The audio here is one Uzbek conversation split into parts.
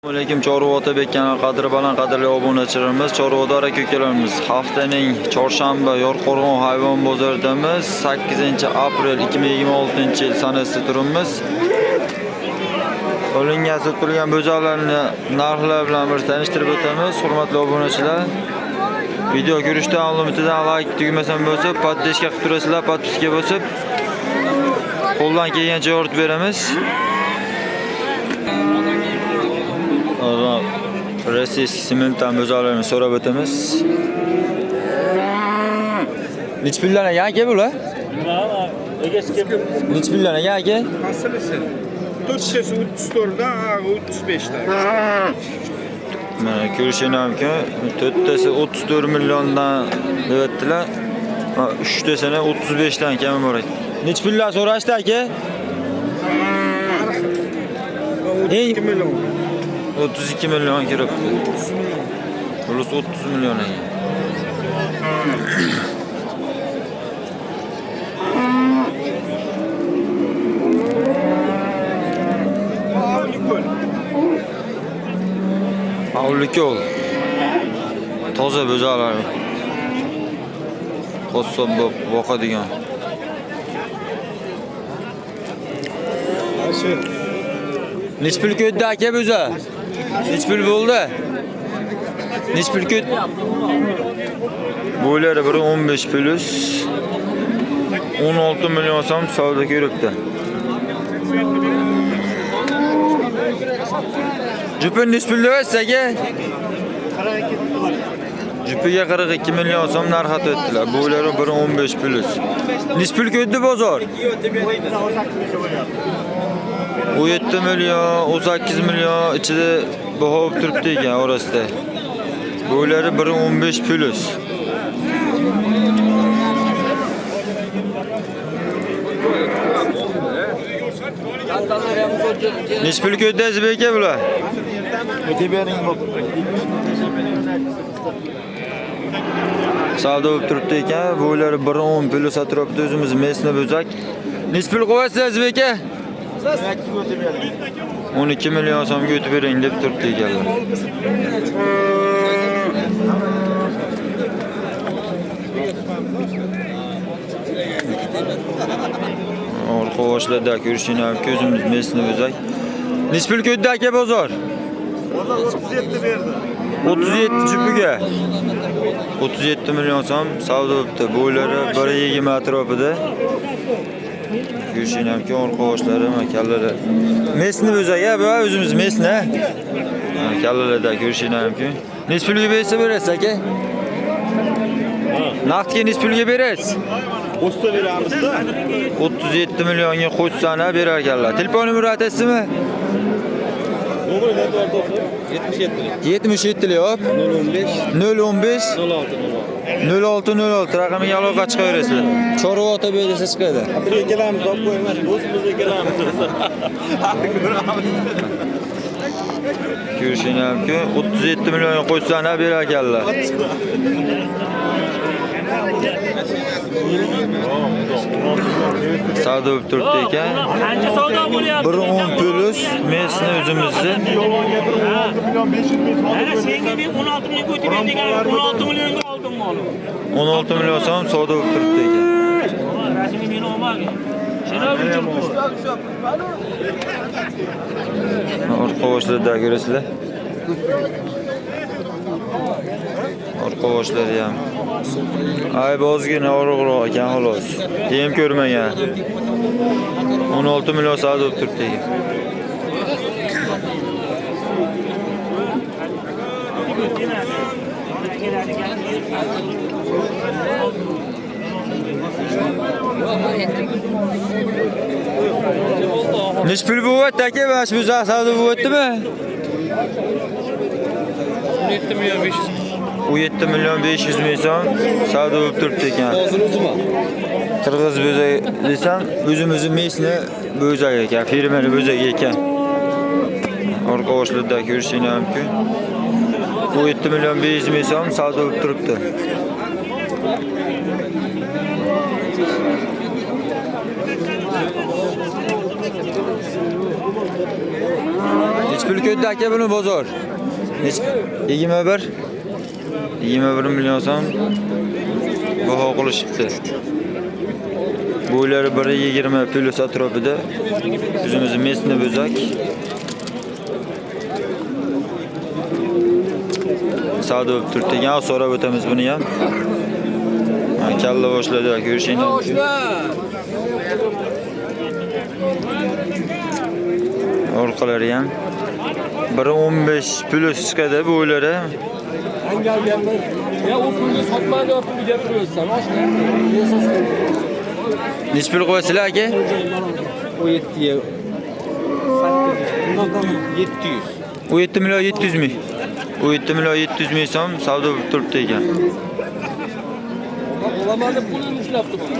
Alaykum Chorva Otabek kanali qadri baland qadrli obunachilarimiz, chorvador aka ukalarimiz. Haftaning chorshanba Yorqo'rg'on hayvon bozoridamiz. 8 aprel 2026-yil sanasida turibmiz. Olingan, sotilgan bo'zoqlarni narxlari bilan bir tanishtirib o'tamiz. Hurmatli obunachilar, video ko'rishdan oldin bittadan like tugmasini bosib, поддержка qilib turasizlar, подписка bosib, qo'ldan kelgancha yoritib beramiz. Ozon российский simmental bo'zoqlarni so'rab o'tamiz. Nechi puldan ekan aka bular? Nechi puldan ekan aka? Qaysisi? To'rttasi 34dan, 35dan. Mana ko'rishinglar mumkin. To'rttasi 34 milliondan deyaptilar. Ha, uchtasini 35 dan kami bor ekan. Nechi puldan so'rashdi aka? 32 million. 32 million kiribdi. Плюс 30 million ekan. Avlikol. Avlikol. Toza bo'zoqlar. Qassob bo'lib boqadigan. Shu. Nechi pul ketdi aka bo'za? Nechi pul bo'ldi? Nechi pul ketdi? Bo'ylari biri 15 плюс 16 million so'm savdo ko'ribdi. Jupi nechi pul deyapsiz aka? Jupiga 42 million so'm narx aytdilar. Bo'ylari biri 15 плюс. Nechi pul ketdi bozor? 17 million, 18 million ichida baho bo'lib turibdi ekan orasida. Bo'ylari biri 15 плюс. Nechi pul ketdi Azizbek aka bular? Bering. Savdo bo'lib turibdi ekan. Bo'ylari 1.10 плюс atrofida o'zimiz местный bo'zak. Nechi pul qo'yasiz Azizbek aka? 12 million so'mga o'tib bering deb turibdi ekanlar. Orqa boshlarda ko'rishinglar ko'zimiz местный bo'zak. Nechi pul ketdi aka bozor? Bozor 37 berdi. 37 jupiga. 37 million so'm savdo bo'libdi. Bo'ylari 1.20 atrofida. Ko'rishinglar mumkin orqa boshlari, mana kallalari. Местный bo'zak, bu o'zimiz местный. Ha, kallalarda ko'rishinglar mumkin. Nechi pulga bersa berasiz aka? Naqdga nechi pulga berasiz? Qo'shsa beramiz-da. 37 millionga qo'shsana berar ekanlar. Telefon nomeri aytasizmi? Nomer 77. 77 hop. 015 015 06 06 06 raqamiga aloqa chiqaverasizlar. Chorva Otabek desa chiqadi. 06. Bir ikkalamiz olib qo'ymas, o'zimiz ikkalamiz. Ko'ramiz. Ko'rishinglar mumkin. 37 millionga qo'shsana berar ekanlar. Savdo bo'lib turibdi ekan. Qancha savdo bo'lyapti? 1.10 плюс местный o'zimizni. Ana senga men 16 millionga o'tib ber degan, 16 millionga oldim molni. 16 million so'm savdo bo'lib turibdi ekan. Rasmiy meni olmagin. Shenob uchun. Orqa boshlarda ko'rasizlar. Orqa boshlari ham. Ay ozgina og'riqroq ekan xolos. Yem ko'rmagan. 16 million savdo bo'lib turibdi ekan. Nechi pul bo'lyapti aka? Mana shu bo'zoq savdo bo'lyaptimi? 17 million 500. 17 million 500 ming so'm savdo bo'lib turibdi ekan. Qirg'iz bo'zak desam, o'zimizni местный bo'zak ekan, fermer bo'zak ekan. Orqa boshlarda ko'rishinglar mumkin. 17 million 500 ming so'm savdo bo'lib turibdi. Nechi pul ko'ydi aka buni bozor? 21. 21 million so'm baho qilishibdi. Bo'ylari 1.20 plus atrofida. O'zimizni mesni bo'zak. Savdo bo'lib turibdi ekan, so'rab o'tamiz buni ham. Kalla boshlarda ko'rishingiz mumkin. Orqalari ham 1.15 plus chiqadi bo'ylari. Ya o pulni sotmadi, o pulni gapiraversan. Nechi pul qo'yasizlar aka? 17'ye 700. 17 million 700 ming. 17 million 700 ming so'm savdo bo'lib turibdi ekan. Olamadı pulini ushlabdi buni.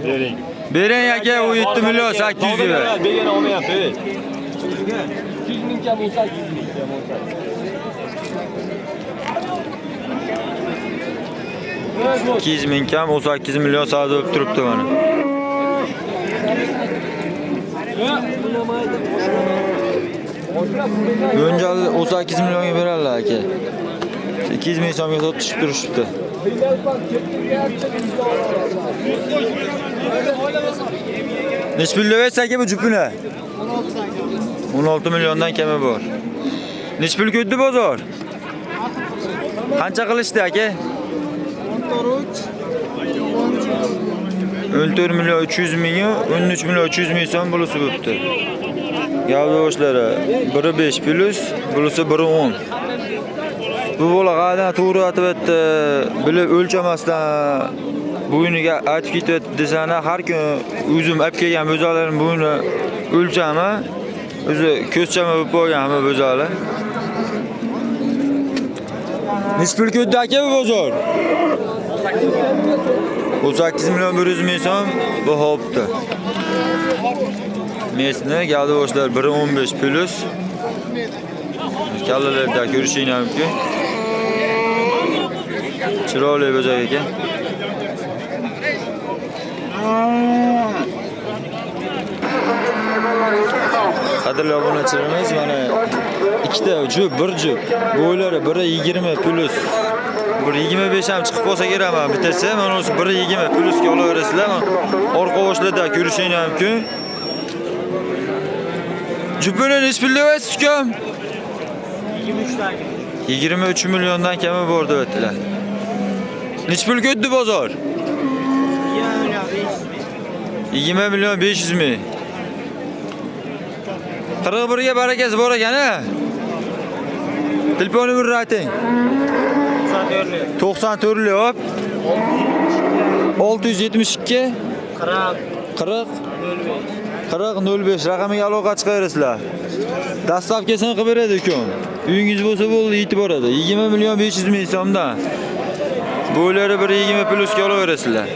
Bering. Bering aka 17 million 800 ming. Begani olmayapti. 200 ming kam bo'lsa 200 ming kam bo'lsa. 200 ming kam 18 million savdo bo'lib turibdi mana. Mo'ljal 18 millionga beradilar aka. 200 ming so'mga sotishib turishibdi. Nechi pul deyapsiz aka bu jupini? 16 milliondan kami bor. Nechi pul ko'ydi bozor? Qancha qilishdi aka? 14 million 300 ming, 13 million 300 ming so'm bulusi bo'pti. Gavdoshlari 1.5 plus, bulusi 1.10. Bu bola qayerdan to'g'ri aytyapti, bilib o'lchamasdan bo'yniga aytib ketyapti desana, har kun o'zim olib kelgan bo'zalarim bo'yni o'lchami, o'zi ko'zchama bo'lib qolgan hamma bo'zalar. Nechi pul ko'ydi aka bu bozor? 38 million 100 ming so'm bu hopdi. Mesni gavdavoshlar 1.15 plus. Kallalarda ko'rishingiz mumkin. Chiroyli bo'zak ekan. Qadrli obunachilarimiz, mana ikkita jup, bir jup. Bo'ylari 1.20 plus. 1.25 ham chiqib qolsa kerak mana bittasi. Mana o'zi 1.20 plusga olaverasizlar. Orqa boshlarda ko'rishingiz mumkin. Jupini nechi pul deyapsiz ukam? 23 milliondan kami bor deyaptilar. Nechi pul ko'ydi bozor? 20 million 500 ming. 41 ga barakasi bor ekan a? Telefon nomerini ayting. 94 lik hop. 672 40 40 05 raqamiga aloqa chiqaverasizlar. Dastavkasini qilib beradi ukam. Uyingiz bo'lsa bo'ldi, yetib boradi. 20 million 500 ming so'mdan. Bo'ylari 1.20 plusga olaverasizlar.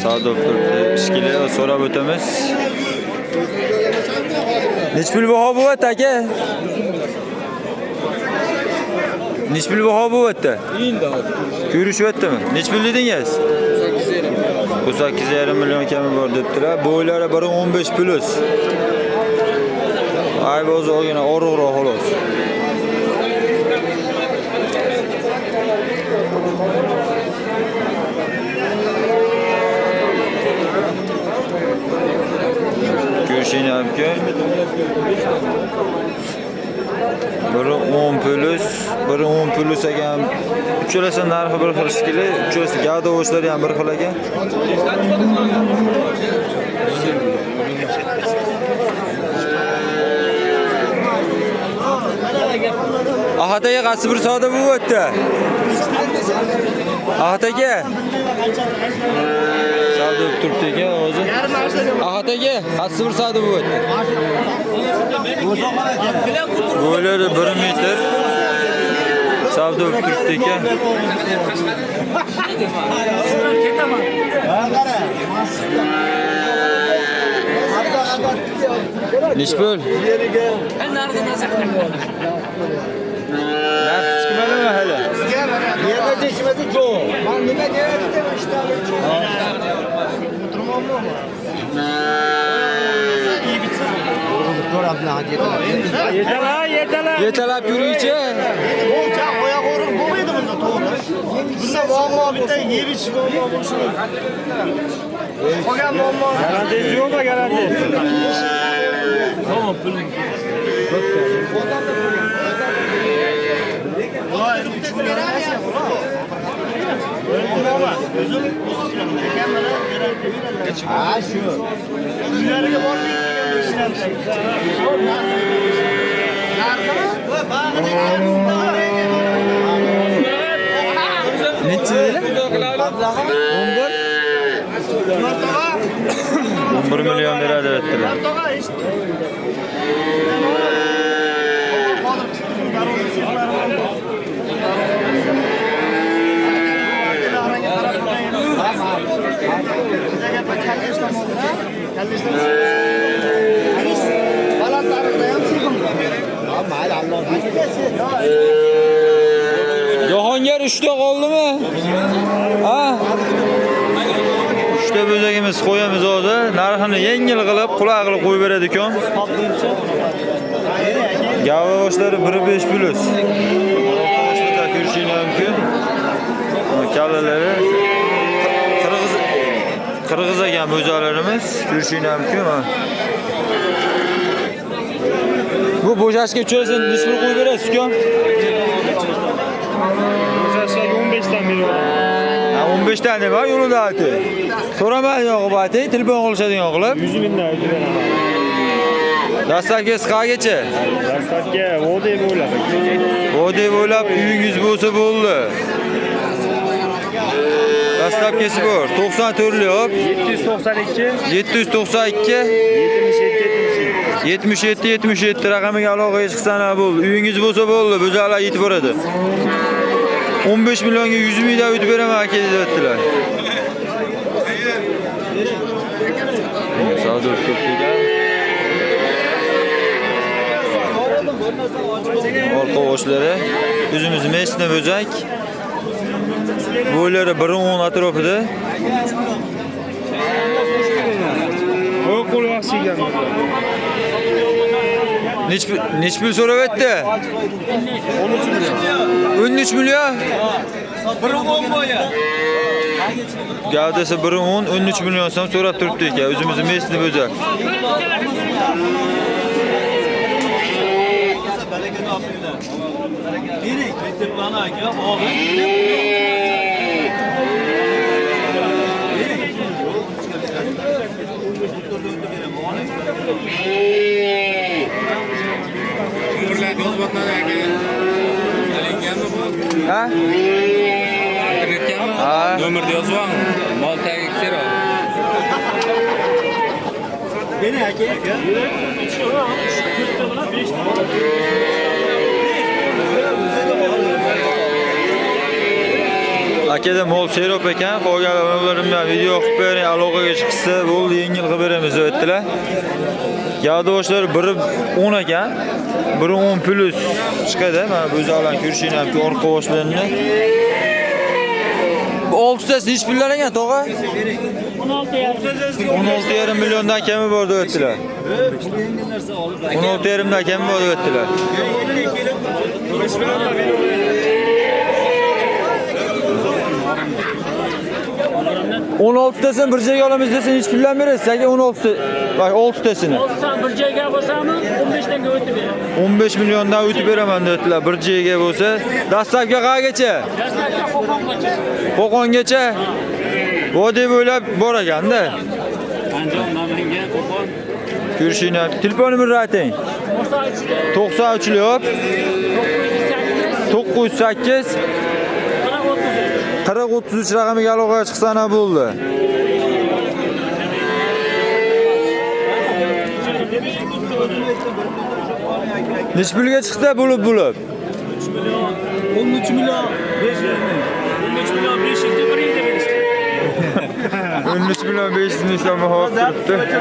Savdo turibdi. Ishkili so'rab o'tamiz. Nechi pul baho bo'lyapti aka? Nechi pul baho bo'lyapti? Endi hozir ko'rishyaptimi? Nechi pul dedingiz? 8,5 million kami bor debdilar. Bo'ylari 1.15 plus. Ay bo'zi ozgina oriqroq xolos. Ko'rishingiz mumkin. 1.10 plus, 1.10 plus ekan. Uchalasi narxi bir xil shekilli, uchalasi gavdovoshlari ham bir xil ekan. Ahad aka qaysi bir savdo bo'lyapti? Ahad aka. Savdo bo'lib turibdi ekan hozir. Ahad aka, qaysi bir savdo bo'lyapti? Bo'ylari 1 metr. Savdo bo'lib turibdi ekan. Nech pul? Narx chiqmadimi hali? Yetalab yuruvchi. Oyoq o'riq bo'lmaydi bunda, to'g'ri. Bunda muammo bitta yeb ichish muammo bo'lishi mumkin. Qolgan muammo Garantiyasi yo'qmi, garantiya? Tamam puling. Ha shu. Uylariga borib Necha dedi? 11? 11 million beradi debdilar. Jahongir 3 ta qoldimi? Ha? 3 ta bo'zagimiz qo'yamiz hozir. Narxini yengil qilib, qulay qilib qo'yib beradi ekan. Gava boshlari 1.5 plus. Boshida ko'rishingiz mumkin. Kallalari qirg'iz ekan bo'zalarimiz, ko'rishingiz mumkin. Bu bo'shashga uchrasin, necha pul qo'yib berasiz uka? Bo'shashga 15 dan beraman. Ha, 15 dan nima yo'lida ayti. So'ramaydigan qilib ayting, telefon qilishadigan qilib. 100 mingdan aytib beraman. Dastlabkisi qayergacha? Dastlabki o deb o'ylab. O deb o'ylab uyingiz bo'lsa bo'ldi. Dastlabkisi bor. 94 hop. 792 792 77 77. 77 77 raqamiga aloqaga chiqsan bo'ldi. Uyingiz bo'lsa bo'ldi, bo'zaqlar yetib boradi. 15 millionga 100 mingdan o'tib beraman aka deyaptilar. Savdo ko'p degan. Orqa boshlari o'zimiz mesni bo'zak. Bo'ylari 1.10 atrofida. Qo'l yaxshi ekan. Nech pul so'rab etdi? 13 million. 13 million? 1.10 bo'yi. Gavdasi 1.10, 13 million so'm so'rab turibdi ekan. O'zimizni mesni bo'zak. Ha? Ha. Nomerni yozib oling. Mol tagiga xerox. Beni aka. Akada mol serop ekan, qolganlarim bilan video qilib bering, aloqaga chiqsa bo'ldi, yengil qilib beramiz deb aytdilar. Gavda boshlari 1.10 ekan. 1.10 plus chiqadi. Mana bu o'zinglar ko'rishingiz mumkin orqa boshlarini. Bu oltitasi necha pullar ekan, tog'a? 16,5 milliondan kami bor deb aytdilar. 16,5 dan kami bor deb aytdilar. 16tasini bir joyga olamiz desa necha puldan berasiz? Aka 16, bak 6tasini. Olsam bir joyga bo'lsami 15 tanga o'tib beraman. 15 milliondan o'tib beraman dedilar bir joyga bo'lsa. Dastlabki qayergacha? Dastlabki Qo'qongacha. Qo'qongacha. Bu deb o'ylab bor ekanda. Andijon, Namangan, Qo'qon. Ko'rishinglar. Telefon nomerini ayting. 93 93 hop. 908 40 33 raqamiga aloqaga chiqsa ana bo'ldi. Necha pulga chiqdi bo'lib bo'lib? 13 million 500 ming. 13 million 500 deb bir yilda berishdi. 13 million 500 ming so'm hop turibdi.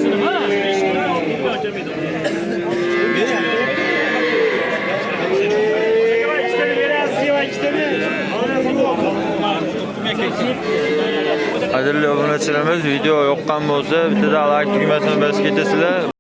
Bittasini emas, 5 million 6 mingga ochamiz. Ikkitani berasiz, yo ikkitani. Qadrli obunachilarimiz, video yoqqan bo'lsa, bittada like tugmasini bosib ketasizlar.